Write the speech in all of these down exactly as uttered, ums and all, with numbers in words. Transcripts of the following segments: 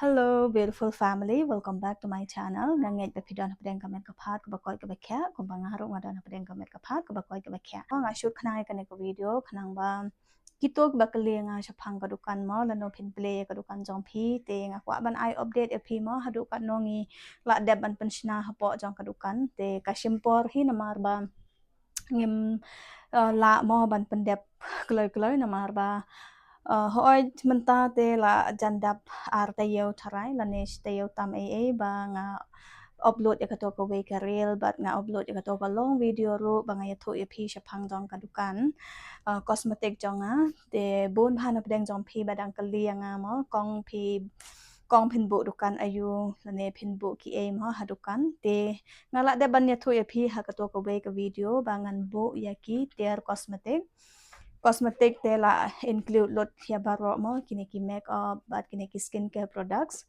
Hello beautiful family, welcome back to my channel. Nga ngeit ba phi don hapdeng ka met ka phad kaba koit kaba khiah, kumba nga ruh nga don hapdeng ka met ka phad kaba koit kaba khiah. Nga shoot khnang ïa kane ka video khnang ba kito kiba kylli ïa nga shaphang ka dukan mo, lano phin plie ïa ka dukan jong phi, te nga kwah ban ai update ïa phi mo haduh katno ngi la dep ban pynshna hapoh jong ka dukan. Te ka shim por hi namar ba ngim, uh, lah mo ban pyndep kloi kloi namar ba, uh, hooid mynta te la jan dap ar taïew tharai lane shi taïew tam ei ei ba nga upload ïa kato kawei ka reel bad nga upload ïa kato ka long video ruh ba nga ïathuh ïa phi shaphang jong ka dukan, uh, cosmetic jong nga. Te bun bha na pdeng jong phi ba dang kylli ïa nga mo, kong phi, kong phin buh dukan aiu lane phin buh kiei mo ha dukan. Te nga la dep ban ïathuh ïa phi ha kato kawei ka video ba ngan buh ïa ki tiar cosmetic. Cosmetic te la include lut ïa baroh mo, kine ki makeup bad kine ki skincare products.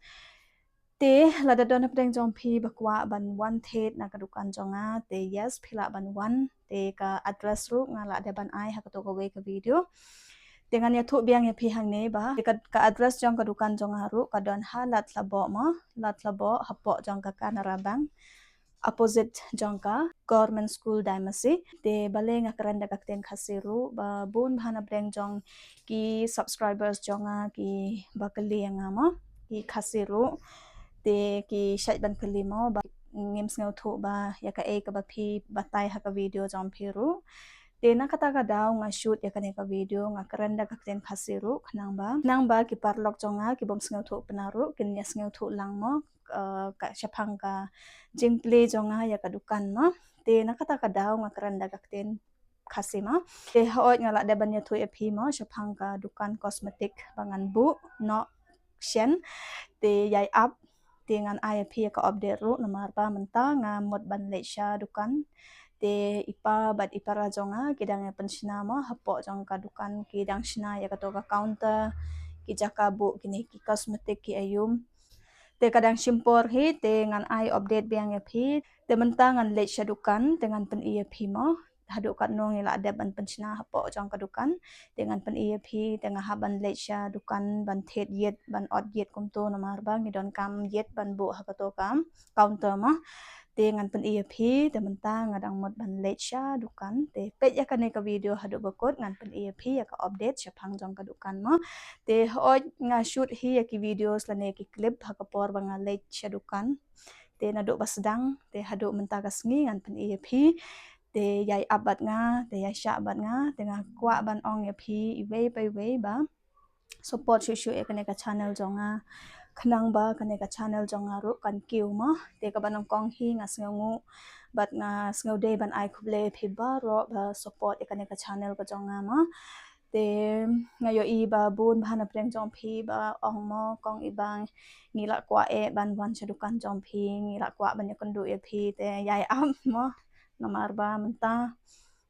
Te lada don hapdeng jong phi ba kwah ban wan thied na ka dukan jong nga, te yes, phi lah ban wan. Te ka address ruh nga la dep ban ai ha kato kawei ka video. Te ngan ïathuh biang ïa phi hangne ba te ka, ka address jong ka dukan jong nga ruh ka don ha Lad Laboh mo, Lad Laboh hapoh jong ka Canara Bank, opposite jong ka Government School Daimachi. Te balei nga kren da ka ktien Khasi ruh ba bun bha na pdeng jong ki subscribers jong nga kiba kylli ïa nga mo, ki Khasi ruh. Te ki shait ban kylli mo ba ngim sngewthuh ba ïa kaei kaba phi batai ha ka video jong phi ruh. Te na kata ka daw nga shoot ïa kane ka video, nga kren da ka ktien Khasi ruh khnang ba, khnang ba ki paralok jong nga ki bym sngewthuh Pnar ruh kin ïa sngewthuh lang mo, uh, ka shaphang ka jingplie jong nga ïa ka dukan mo. Te na kata ka daw nga kren da ka ktien Khasi mo. Te hooid nga la dep ban ïathuh ïa phi mo shaphang ka dukan cosmetic ba ngan buh noh shen. Te ïai ap te ngan ai ïa phi ïa ka update ruh namar ba mynta nga mut ban leit sha dukan. Te i pa bad i para jong nga ki dang ïa pynshna mo hapoh jong ka dukan, ki dang shna ïa kato ka counter, ki jaka buh kine ki cosmetic ki aiu. Te ka dang shim por hi, te ngan ai update biang ïa phi. Te mynta ngan leit sha dukan, te ngan pyni ïa phi mo haduh katno ngi la dep ban pynshna hapoh jong ka dukan. Te ngan pyni ïa phi, te nga hap ban leit sha dukan ban thied ïit, ban ot ïit kumto namar ba ngi donkam ïit ban buh ha kato ka counter mo. Te ngan pyni ïa phi, te mynta nga dang mut ban leit sha dukan. Te peit ïa kane ka video haduh ba kut, ngan pyni ïa phi ïa ka update shaphang jong ka dukan mo. Te hooid nga shoot hi ïa ki videos lane ki clip ha ka por ba nga leit sha dukan. Te naduh ba sdang te haduh mynta ka sngi ngan pyni ïa phi. Te ïai ap bad nga, te ïai shah bad nga, te nga kwah ban ong ïa phi iwei pa iwei ba support shuh shuh ïa kane ka channel jong nga. Khnang ba kane ka channel jong nga ruh kan kiew mo. Te kaba nyngkong hi nga sngewnguh bad nga sngewdei ban ai khublei ïa phi baroh ba support ïa kane ka channel ka jong nga mo. Te nga ïohi ba bun bha na pdeng jong phi ba ong mo, kong Ibang, ngi la kwah eh ban wan sha dukan jong phi, ngi la kwah ban ïakynduh ïa phi, te ïai ap mo. Namar ba mynta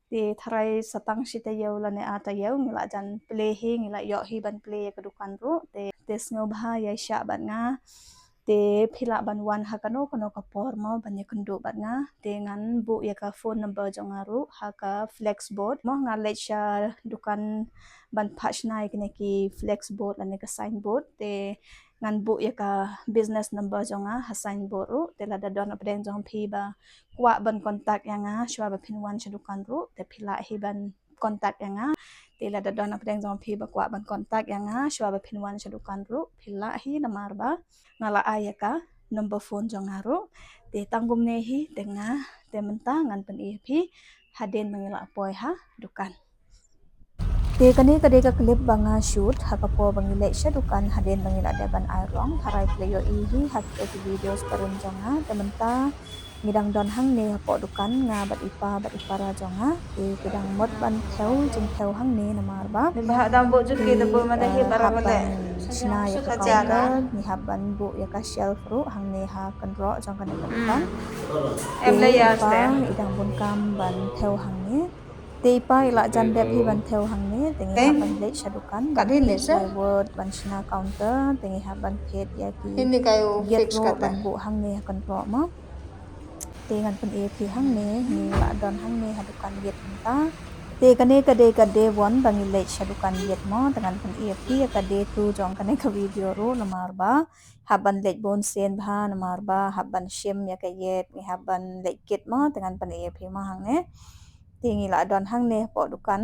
te tharai sa tang shi taïew lane ar taïew ngi la jan plie hi, ngi la ïoh hi ban plie ïa ka dukan ruh. Te, te sngewbha ïai shah bad nga. Te phi lah ban wan ha kano kano ka por mo ban ïakynduh bad nga. Te ngan buh ïa ka phone number jong nga ruh ha ka flexboard mo. Nga leit sha dukan ban phah shna ïa kine ki flexboard lane ka signboard. Te ngan buh ïa ka business number jong nga ha signboard ruh. Te lada don na pdeng jong phi ba kwah ban contact ïa nga shuwa ba phin wan sha dukan ruh, te phi lah hi ban contact ïa nga. Te lada don na pdeng jong phi ba kwah ban contact ïa nga shuwa ba phin wan sha dukan ruh, phi lah hi namar ba nga la ai ïa ka number phone jong nga ruh. Te tang kumne hi, te nga, te mynta ngan pyni ïa phi hadien ba ngi la poi ha dukan. Te kane ka dei ka clip ba nga shoot ha ka por ba ngi leit sha dukan hadien ba ngi la dep ban ai rong. Tharai phi la ïohi hi ha ki, ki videos barim jong nga. Te mynta ngi dang don hangne hapoh dukan, nga bad i pa bad i para jong nga. Te ki dang mut ban thew jingthew hangne namar ba ngi, eh, hap ban shna ïa ka counter, ngi hap ban buh ïa ka shelf ruh hangne ha kynroh jong kane ka dukan. Te i pa i dang bun kam ban thew hangne. Te i pa i la jan dep hi ban thew hangne, te ngi hap ban leit sha dukan, plywood ban shna counter, te ngi hap ban thied ïa ki gate ruh ban buh hangne ha kynroh mo. Te ngan pyni ïa phi hangne, ngi la don hangne ha dukan gate mynta. Te kane ka dei ka day one ba ngi leit sha dukan ïit mo, te ngan pyni ïa phi ïa ka day two jong kane ka video ruh namar ba hap ban leit bun sien bha namar ba hap ban shim ïa ka ïit, ngi hap ban leit kit mo, te ngan pyni ïa phi mo hangne. Te ngi la don hangne hapoh dukan.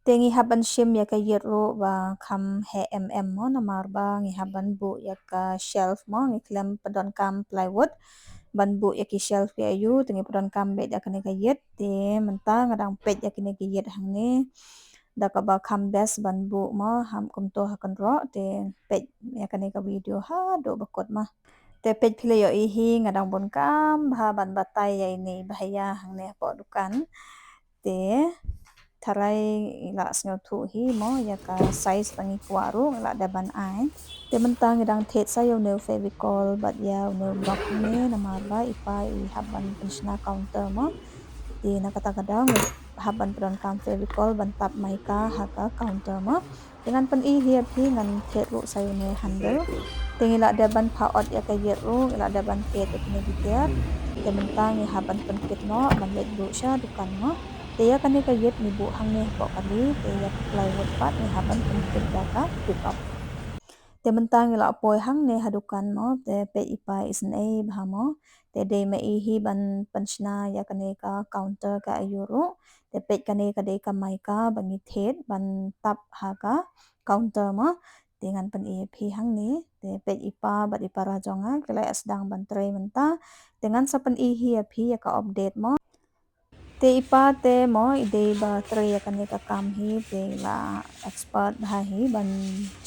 Te ngi hap ban shim ïa ka ïit ruh ba kham heh em em mo namar ba ngi hap ban buh ïa ka shelf mo, ngi khlem pyndonkam plywood ban buh ïa ki shelf ïa aiu, te ngi pyndonkam beit ïa kane ka ïit. Te mynta nga dang peit ïa kine ki ïit hangne da kaba kham best ban buh mo, ham kumto ha kynroh, te peit ïa kane ka video haduh ba kut mo. Te peit phi la ïohi hi nga dang bun kam bha ban batai ïa ine i bhaïa hangne hapoh dukan. Te tharai i la sngewthuh hi mo ïa ka size ba ngi kwah ruh, ngi la dep ban ai. Te mynta ngi dang thied sa ïa une u Fevicol bad ïa une u block hangne namar ba i pa i hap ban pynshna counter mo. Te na kata ka daw ngi hap ban pyndonkam Fevicol ban tap mica ha ka counter mo. Te ngan pyni hi ïa phi, ngan thied ruh sa ïa une handle. Te ngi la dep ban phah ot ïa ka ïit ruh, ngi la dep ban thied ïa kine ki tiar. Te mynta ngi hap ban pynkit noh ban leit buh sha dukan mo. Te ïa kane ka ïit ngi buh hangne hapoh kali, te ïa ka plywood pat ngi hap ban pynkit da ka pick up. Te mynta ngi la poi hangne ha dukan mo, te peit i pa i sngewbha mo. Te dei ma i hi ban pynshna ïa kane ka counter ka aiu ruh. Te peit kane ka dei ka mica ba ngi thied ban tap ha ka counter mo. Te ngan pyni ïa phi hangne. Te peit i pa bad i para jong nga ki la ïa sdang ban trei mynta. Te ngan sa pyni hi ïa phi ïa ka update mo. Te i pa te mo i dei ba trei ïa kane ka kam hi, te i la expert bha hi ban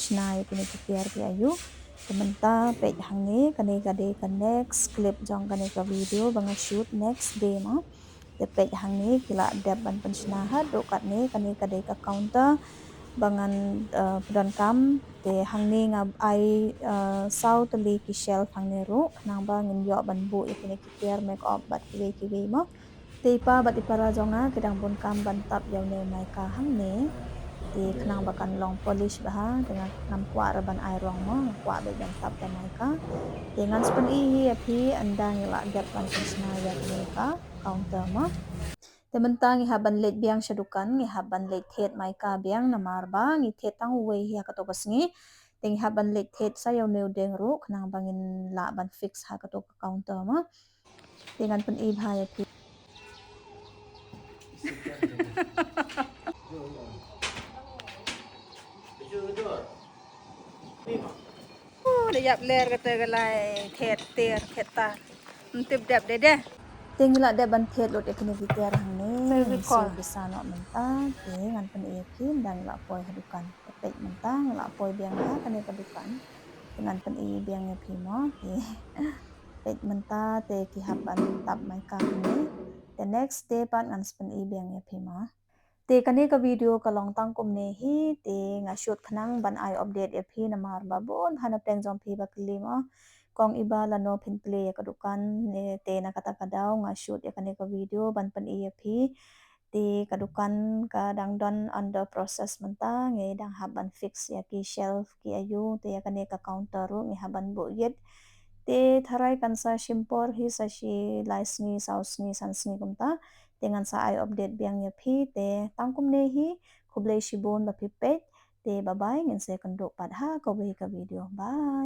shna ïa kine ki tiar ki aiu. Te mynta peit hangne, kane ka dei ka next clip jong kane ka video ba nga shoot next day mo. Te peit hangne ki la dep ban pynshna haduh katne, kane ka dei ka counter ba ngan, eh, pyndonkam. Te hangne nga ai, eh, saw tylli ki shelf hangne ruh khnang ba ngin ïoh ban buh ïa kine ki tiar makeup bad kiwei kiwei mo. Te i pa bad i para jong nga ki dang bun kam ban tap ïa une u mica hangne. Te khnang ba kan long polish bha, te nga ngam kwah ruh ban ai rong mo, nga kwah beit ban tap da mica. Te ngan sa pyni hi ïa phi ynda ngi la dep ban pynshna ïa kane ka counter mo. Te mynta ngi hap ban leit biang sha dukan, ngi hap ban leit thied mica biang namar ba ngi thied tang uwei hi ha kato ka sngi. Te ngi hap ban leit thied sa ïa une u dieng ruh khnang ba ngin lah ban fix ha kato ka counter mo. Te ngan pyni bha ïa phi. Oh, da ïap ler kata ka lai thied tiar thied tar. Ym tip dep de de. Te ngi la dep ban thied lut ïa kine ki tiar hangne. Te ngi sa noh mynta. Te ngan pyni ïa phi ynda ngi la poi ha dukan. Te peit mynta ngi la poi biang ha kane ka dukan. Te ngan pyni biang ïa phi mo. Te peit mynta te ki hap ban tap mica hangne. Te next day pat ngan sa pyni biang ïa phi mo. Te kane ka video ka long tang kumne hi, te nga shoot khnang ban ai update ïa phi namar ba bun ha na pdeng jong phi ba kylli mo. Kong Iba lano phin plie ïa ka dukan, ne te na kata ka daw nga shoot ïa kane ka video ban pyni ïa phi. Te ka dukan ka dang don under process mynta, ngi dang hap ban fix ïa ki shelf ki aiu, te ïa kane ka counter ruh ngi hap ban buh ïit. Te tharai kan sa shim por hi sa shi lai sngi, saw sngi, san sngi kumta. Te ngan sa ai update biang ïa phi, te tang kumne hi, khublei shibun ba phi peit, te bye bye, ngin sa ïakynduh pat ha kawei ka video. Bye.